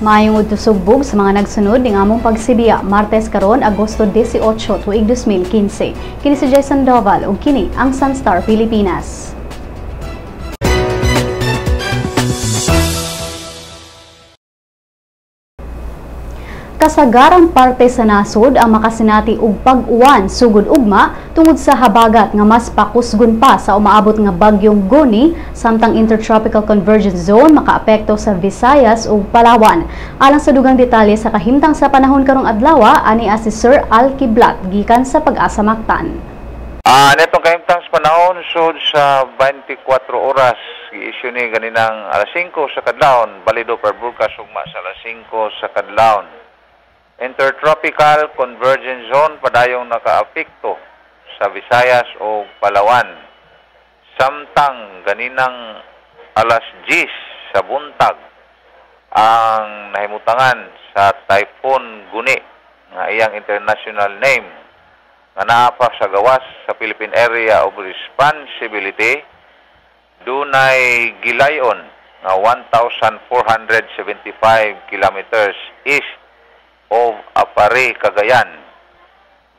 Maayong udto, sugbog sa mga nagsunod ning among pagsibiya, Martes karon, Agosto 18, tuig 2015. Kini si Jason Doval ug kini ang Sunstar Pilipinas. Kasagarang parte sa nasod ang makasinati og pag-uwan sugod ugma tungod sa habagat nga mas pakusgon pa sa umaabot nga bagyong Goni, samtang Intertropical Convergence Zone makaapekto sa Visayas ug Palawan. Alang sa dugang detalye sa kahimtang sa panahon karong adlaw, ani si Sir Al Kiblat gikan sa Pag-asa Mactan. Netong kahimtang sa panahon sud sa 24 oras, gi-issue ni ganinang alas 5 sa kadlawon, balido per broadcast ugma sa alas 5 sa kadlawon. Intertropical Convergence Zone padayong nakaapekto sa Visayas o Palawan. Samtang ganinang alas 10 sa buntag ang nahimutangan sa Typhoon Guni nga iyang international name nga naa pa sa gawas sa Philippine Area of Responsibility, dunay gilayon nga 1,475 kilometers east of Apare, Cagayan.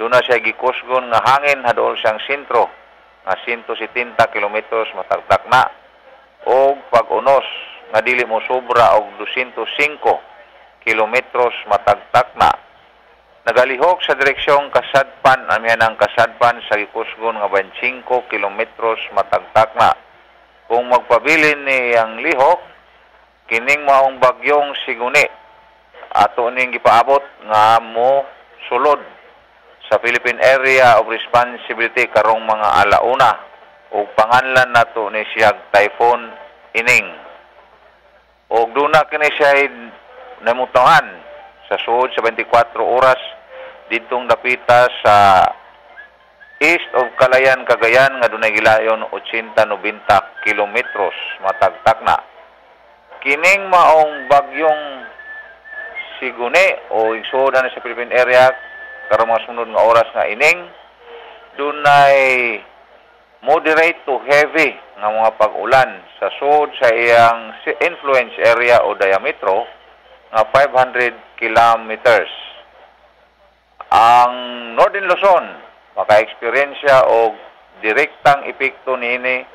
Doon na siya gikusgon nga hangin hadool siyang sentro nga 170 kilometros matagtak na og pag-unos nga dili mo sobra og 205 kilometros matagtak na. Nagalihok sa direksyong Kasadpan, amihan ang Kasadpan sa gikusgon nga 25 kilometros matagtak na. Kung magpabilin ni ang lihok, kining maong bagyong Siguni ato ning gipaabot nga mo sulod sa Philippine Area of Responsibility karong mga alauna ug panganlan nato ni siyag Typhoon Ining. Og duna kini siya namutangan sa suod sa 24 oras didtong dapita sa east of Calayan, Cagayan nga dunay gilayon 80-90 kilometros matagtak na. Kining maong bagyong Sigune o igsuod na sa Philippine Area karong mga sunod nga oras nga ining, dunay moderate to heavy nga mga pag-ulan sa suod sa iyang influence area o diametro nga 500 kilometers. Ang Northern Luzon maka-eksperyensya og direktang epekto niini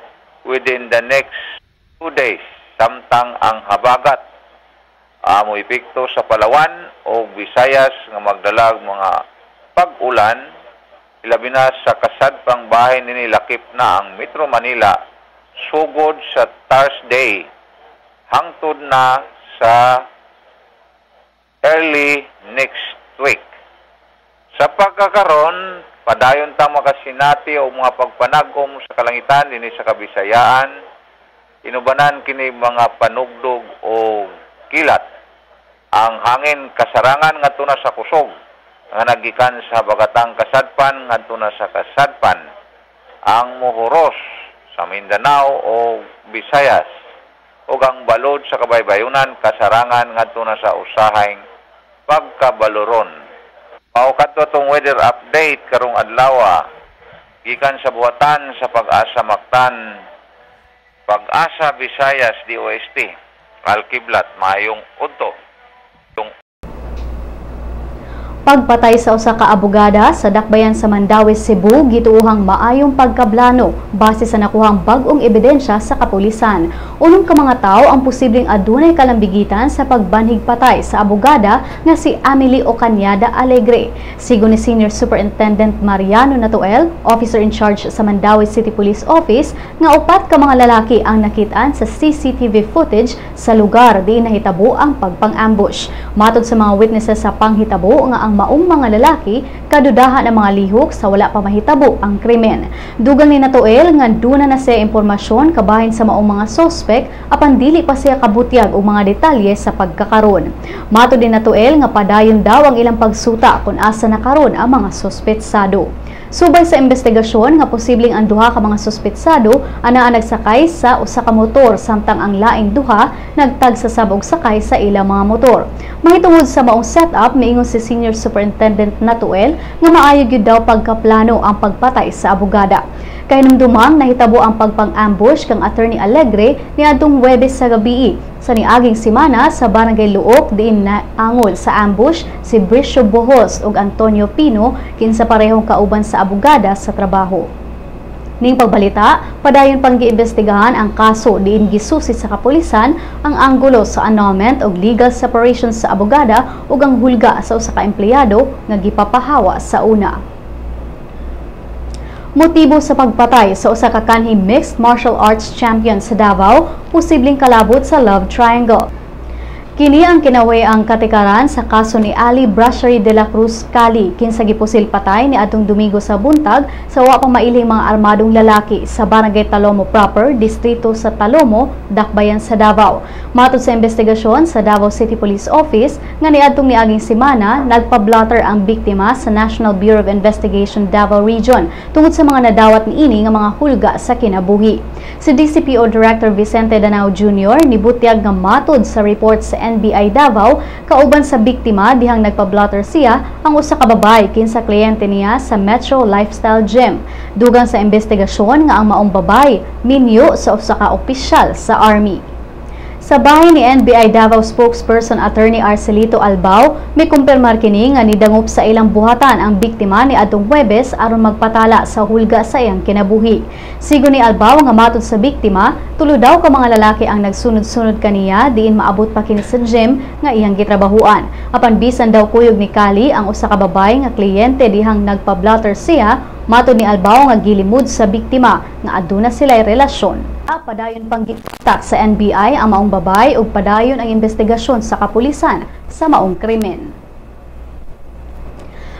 within the next 2 days, samtang ang habagat amo epekto sa Palawan o Visayas nga magdalag mga pag-ulan, ilabi na sa kasadpang bahin nini lakip na ang Metro Manila sugod sa Thursday hangtod na sa early next week. Sa pagkakaron, padayon ta makasinati o mga pagpanagom sa kalangitan dinhi sa Kabisayaan, inubanan kini mga panugdog o kilat. Ang hangin kasarangan ngadto na sa kusog nga nagikan sa bagatang Kasadpan ngadto na sa Kasadpan. Ang muhuros sa Mindanao o Visayas ug ang balod sa kabaybayunan kasarangan ngadto na sa usahing pagkabaloron. Mao kadto atong weather update karong adlaw gikan sa buhatan sa Pag-asa Mactan, Pag-asa Visayas DOST. Alkiblat, maayong udto. Pagpatay sa usa ka abogada sa dakbayan sa Mandaue, Cebu, gituohang maayong pagkablano base sa nakuhang bag-ong ebidensya sa kapulisan. Unom ka mga tawo ang posibleng adunay kalambigitan sa pagbanhig patay sa abogada nga si Amelie Ocañada Alegre. Sigon ni Senior Superintendent Mariano Natuel, officer in charge sa Mandaue City Police Office, nga upat ka mga lalaki ang nakitaan sa CCTV footage sa lugar di nahitabo ang pagpang-ambush. Matod sa mga witnesses sa panghitabo nga ang maong mga lalaki kadudahan ang mga lihok sa wala pa mahitabo ang krimen. Dugang ni Natuel nga duna na siya impormasyon kabahin sa maong mga sospek apan dili pa siya kabutyag og mga detalye sa pagkakaron. Matod ni Natuel nga padayon daw ang ilang pagsuta kung asa na karon ang mga sospetsado. Subay sa investigasyon nga posibleng ang duha ka mga sospetsado anaa nagsakay sa usa ka motor samtang ang laing duha nagtagsasab og sakay sa ilang mga motor. Mahitungod sa maong setup, miingon si Senior Superintendent Natuel nga maayo gyud daw pagkaplano ang pagpatay sa abogada. Kahinumdumang nahitabo ang pagpang-ambush kang Attorney Alegre niadtong Huwebes sa gabii sa niaging semana sa Barangay Luok, diin naangol sa ambush si Bricio Bohos ug Antonio Pino, kinsa parehong kauban sa abogada sa trabaho. Ning pagbalita, padayon pang giimbestigahan ang kaso diin gisusi sa kapulisan ang anggulo sa annulment og legal separation sa abogada ug ang hulga sa usa ka empleyado nga gipapahawa sa una. Motibo sa pagpatay sa usa ka kanhi mixed martial arts champion sa Davao, posibleng kalabot sa love triangle. Kini ang kinawi-ang katikaran sa kaso ni Ali Brashery de la Cruz Cali, kinsa gipusil patay ni adtong Domingo sa buntag sa wa pa mailing mga armadong lalaki sa Barangay Talomo Proper, distrito sa Talomo, Dakbayan sa Davao. Matod sa investigasyon sa Davao City Police Office nga niadtong niaging semana, nagpa-blotter ang biktima sa National Bureau of Investigation Davao Region tungod sa mga nadawat niini nga mga hulga sa kinabuhi. Si DCPO Director Vicente Danao Jr. nibutyag nga matod sa report sa NBI Davao, kauban sa biktima dihang nagpa-blotter siya ang usa ka babae kinsa kliyente niya sa Metro Lifestyle Gym. Dugang sa investigasyon nga ang maong babae minyo sa usa ka opisyal sa Army. Sa bahay ni NBI Davao spokesperson Attorney Arcelito Albao, may kumpirmar kini nga nidangop sa ilang buhatan ang biktima ni adtong Huwebes aron magpatala sa hulga sa iyang kinabuhi. Sigo ni Albao nga matod sa biktima, tulo daw ka mga lalaki ang nagsunod-sunod kaniya diin maabot pa kini sa gym nga iyang gitrabahuan. Apan bisan daw kuyog ni Kali ang usa ka babae nga kliyente dihang nagpa-blotter siya, matod ni Albao nga gilimud sa biktima nga aduna sila'y relasyon. Padayon pang gikontak sa NBI ang maong babae ug padayon ang investigasyon sa kapulisan sa maong krimen.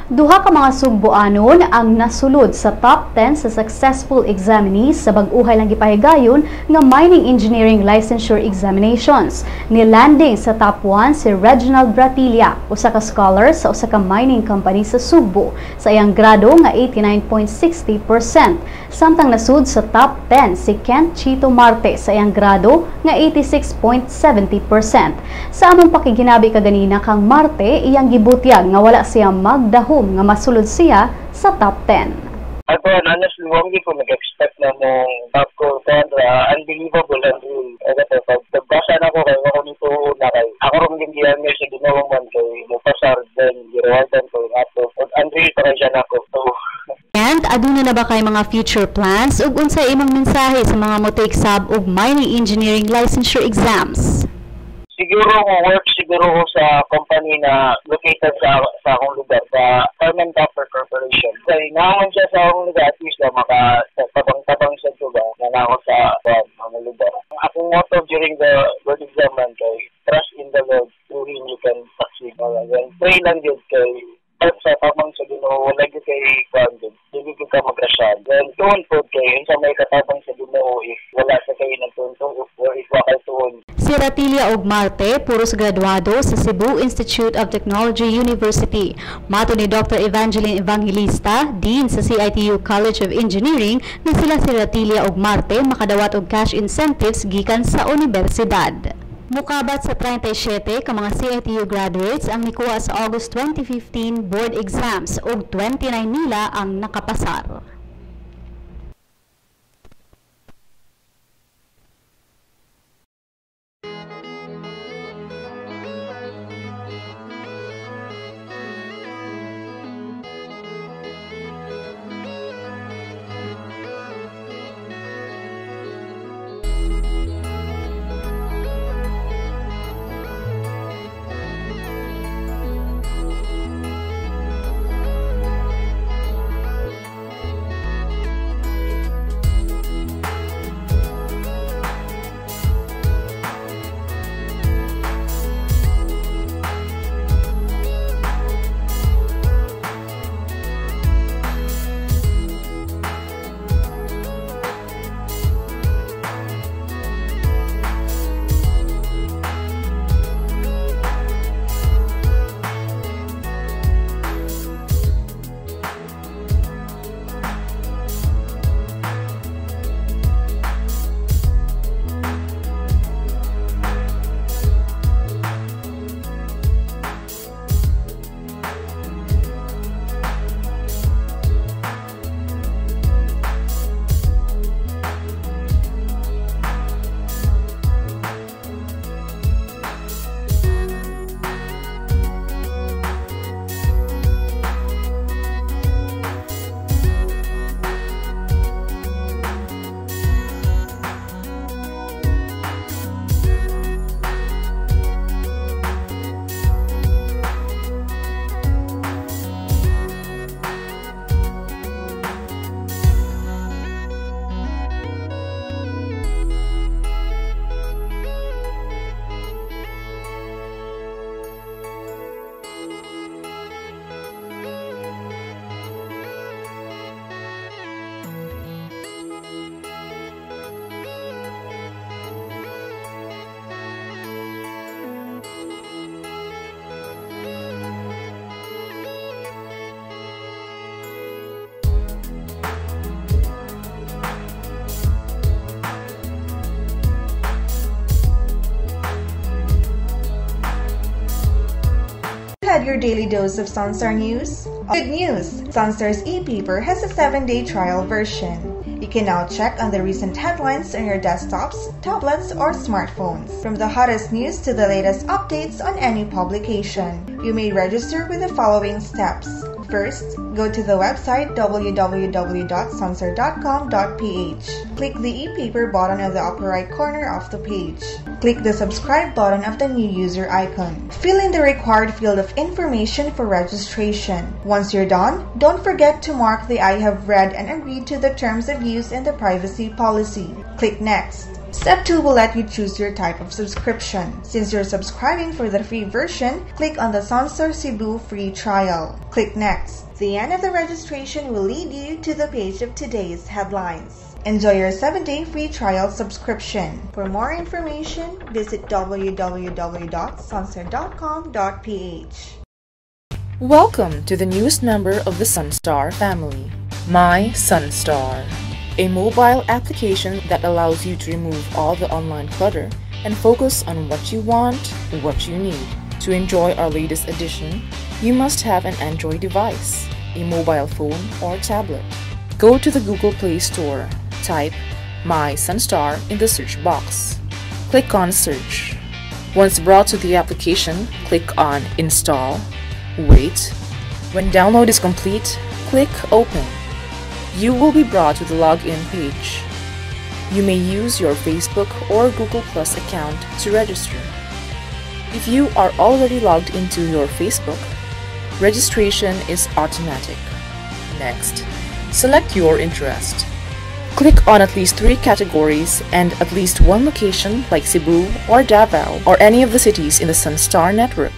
Duha ka mga Sugboanon ang nasulod sa top 10 sa successful examinees sa bag-uhay lang gipahigayon nga Mining Engineering Licensure Examinations. Ni-landing sa top 1 si Reginald Bratilla, usa ka scholar sa usa ka mining company sa Sugbo, sa iyang grado nga 89.60%. Samtang nasud sa top 10 si Kent Chito Marte sa iyang grado nga 86.70%. Sa among pakiginabi kaganina kang Marte, iyang gibutyag nga wala siya magdahom nga masulod siya sa top 10. Ako, honestly, wala ko nag-expect na mong top ko 10, unbelievable and real. Pagbasa na ko, kaya ako nito una kay ako rin din giyan sa Ginoo man kay mupasar, then girewardan ko yung ato. Unreal pa rin siya na ako. So, And aduna na ba kay mga future plans ug unsa imong mensahe sa mga mo-take sab og mining engineering licensure exams? Siguro mo work siguro ko sa company na located sa akong lugar, sa Carmen Copper Corporation. Kay naman siya sa akong lugar, at least na maka tabang-tabang sa lugar na ako sa mga lugar. Ang akong motto during the board exam man kay trust in the Lord, through Him you can succeed. Well, pray lang yun kay sa tamang sa Ginoo, wala gyud kay kuan gyud, dili gyud ka magrasyan. Then tuon pod kay unsa may katabang sa Ginoo if wala sa kay nagtuon or if wa kay tuon. Si Ratilia og Marte puros graduado sa Cebu Institute of Technology University. Mato ni Dr. Evangeline Evangelista, Dean sa CITU College of Engineering, nga sila si Ratilia og Marte makadawat og cash incentives gikan sa universidad. Mukabat sa 37 ka mga CITU graduates ang nikuha sa August 2015 board exams ug 29 nila ang nakapasar. had your daily dose of Sunstar News? Good news! Sunstar's e-paper has a 7-day trial version. You can now check on the recent headlines on your desktops, tablets, or smartphones. From the hottest news to the latest updates on any publication. You may register with the following steps. First, go to the website www.sunstar.com.ph. Click the e-paper button on the upper right corner of the page. Click the subscribe button of the new user icon. Fill in the required field of information for registration. Once you're done, don't forget to mark the I have read and agreed to the terms of use and the privacy policy. Click Next. Step 2 will let you choose your type of subscription. Since you're subscribing for the free version, click on the Sunstar Cebu free trial. Click Next. The end of the registration will lead you to the page of today's headlines. Enjoy your 7-day free trial subscription. For more information, visit www.sunstar.com.ph. Welcome to the newest member of the Sunstar family, My Sunstar, a mobile application that allows you to remove all the online clutter and focus on what you want, what you need. To enjoy our latest edition, you must have an Android device, a mobile phone or tablet. Go to the Google Play Store, type My Sunstar in the search box. Click on Search. Once brought to the application, click on Install. Wait. When download is complete, click Open. You will be brought to the login page. You may use your Facebook or Google Plus account to register. If you are already logged into your Facebook, registration is automatic. Next, select your interest. Click on at least 3 categories and at least 1 location like Cebu or Davao or any of the cities in the Sunstar network.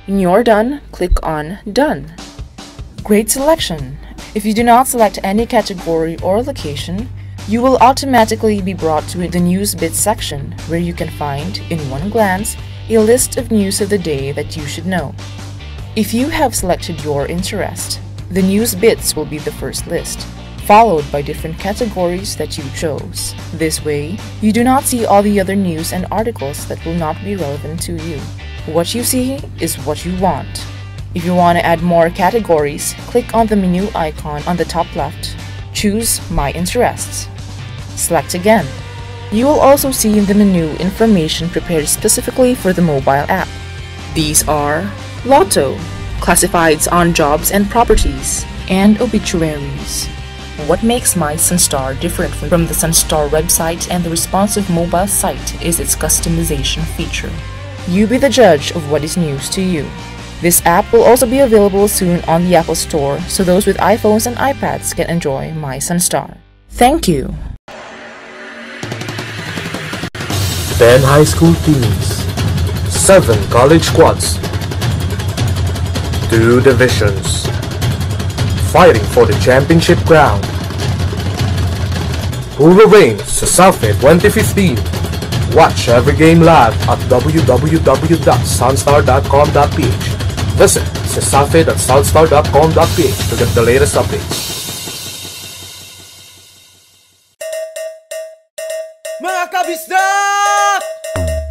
When you're done, click on Done. Great selection! If you do not select any category or location, you will automatically be brought to the News Bits section, where you can find, in one glance, a list of news of the day that you should know. If you have selected your interest, the News Bits will be the first list, followed by different categories that you chose. This way, you do not see all the other news and articles that will not be relevant to you. What you see is what you want. If you want to add more categories, click on the menu icon on the top left. Choose My Interests. Select again. You will also see in the menu information prepared specifically for the mobile app. These are Lotto, classifieds on jobs and properties, and obituaries. What makes My Sunstar different from the Sunstar website and the responsive mobile site is its customization feature. You be the judge of what is news to you. This app will also be available soon on the Apple Store, so those with iPhones and iPads can enjoy My Sunstar. Thank you! 10 high school teams, 7 college squads, 2 divisions, fighting for the championship crown. Who will reign Cesafi 2015? Watch every game live at www.sunstar.com.ph. Visit cesafi.sunstar.com.ph to get the latest updates. Mga kabisdak!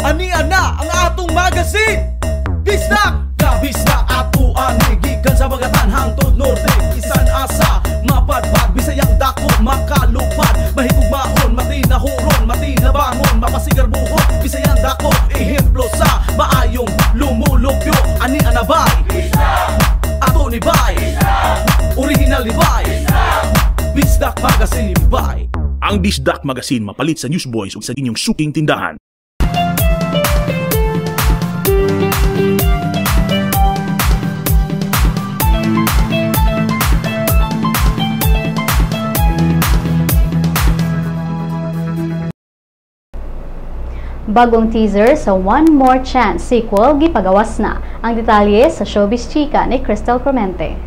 Ania na ang atong magazine! Bisdak! Kabisdak ato ani gikan sa Bagatan hangtod Norte, isan asa mapadpad, Bisayang dako makalupad, mahigugmaon, matinahuron, matinabangon, mapasigarbuhon, Bisayang dako ehemplo sa maayong lumulupyo. Ani anabay ato ni bay, original ni bay, Bisdak Magazine bay. Ang Bisdak Magazine mapalit sa Newsboys ug sa inyong suking tindahan. Bagong teaser sa One More Chance sequel gipagawas na. Ang detalye sa Showbiz Chika ni Crystal Clemente.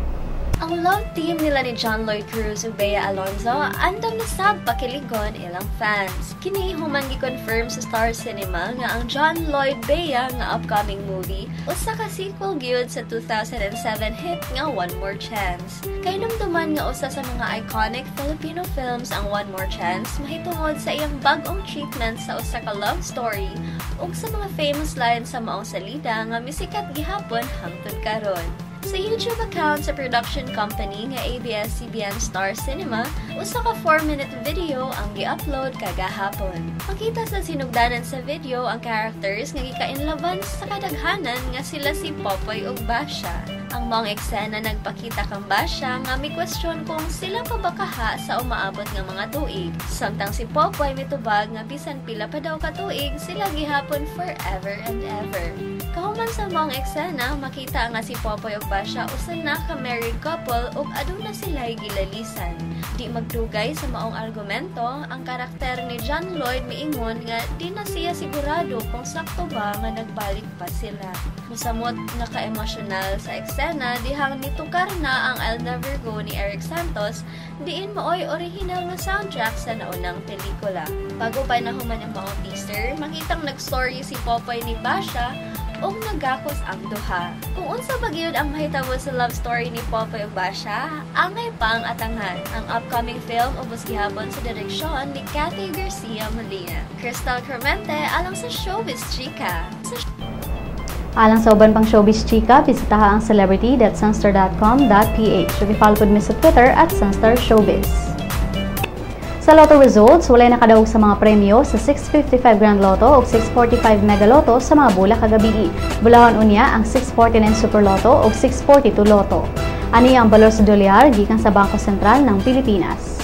Ang love team nila ni John Lloyd Cruz ug Bea Alonzo andam na sab pakiligon ilang fans. Kini human gi-confirm sa Star Cinema nga ang John Lloyd Bea nga upcoming movie usa ka sequel gyud sa 2007 hit nga One More Chance. Kahinumduman nga usa sa mga iconic Filipino films ang One More Chance mahitungod sa iyang bag-ong treatment sa usa ka love story ug sa mga famous lines sa maong salida nga misikat gihapon hangtod karon. Sa YouTube account sa production company nga ABS-CBN Star Cinema, usa ka 4-minute video ang gi-upload kagahapon. Makita sa sinugdanan sa video ang characters nga gikainlaban sa kadaghanan nga sila si Popoy ug Basha. Ang maong eksena nagpakita kang Basha nga may question kung sila pa ba kaha sa umaabot nga mga tuig. Samtang si Popoy mitubag nga bisan pila pa daw ka tuig sila gihapon forever and ever. Kahuman sa maong eksena, makita nga si Popoy ug Basha usa na ka married couple ug aduna sila'y gilalisan. Di magdugay sa maong argumento, ang karakter ni John Lloyd miingon nga di na siya sigurado kung sakto ba nga nagbalik pa sila. Musamot nga ka-emosyonal sa eksena dihang nitukar na ang I'll Never Go ni Eric Santos, diin maoy original nga soundtrack sa naunang pelikula. Bago pa nahuman ang maong teaser, makitang nagstory si Popoy ni Basha ug nagakos ang duha. Kung unsa ba gyud ang mahitabo sa love story ni Popoy ug Basha, angay pang atangan. Ang upcoming film ubos gihapon sa direksyon ni Cathy Garcia Molina. Crystal Cremente alang sa Showbiz Chika. Alang sa uban pang Showbiz Chika, bisitaha ang celebrity.sunstar.com.ph. Ug i-follow pod mi sa Twitter @SunstarShowbiz. Sa Lotto results, walay nakadaog sa mga premyo sa 655 Grand Lotto ug 645 Mega Lotto sa mga bula kagabii. Bulahon unya ang 649 Super Lotto ug 642 Lotto. Ani ang balor sa dolyar gikan sa Bangko Sentral ng Pilipinas.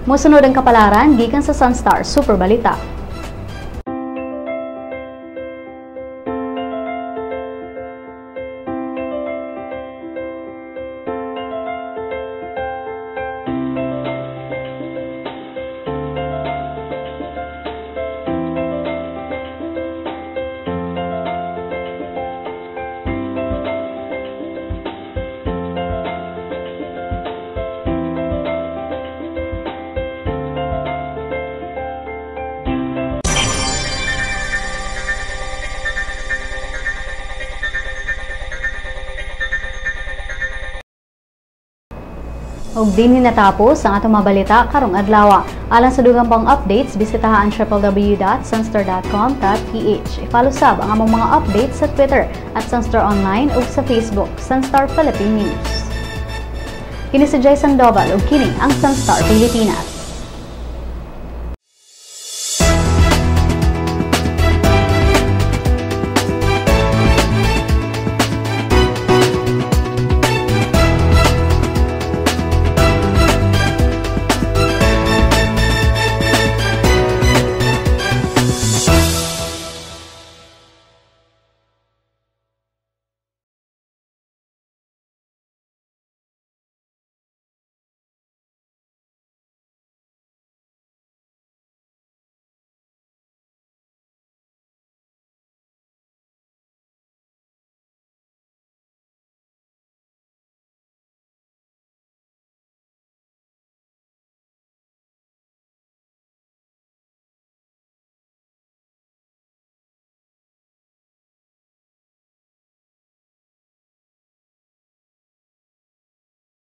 Mosunod ang kapalaran gikan sa Sunstar Super Balita. Ug dinhi natapos ang atong mga balita karong adlaw. Alang sa dugang pang updates, bisitaha ang www.sunstar.com.ph. I-follow sab ang among mga updates sa Twitter @SunstarOnline ug sa Facebook, Sunstar Philippine News. Kini si Jay Sandoval ug kini ang Sunstar Pilipinas.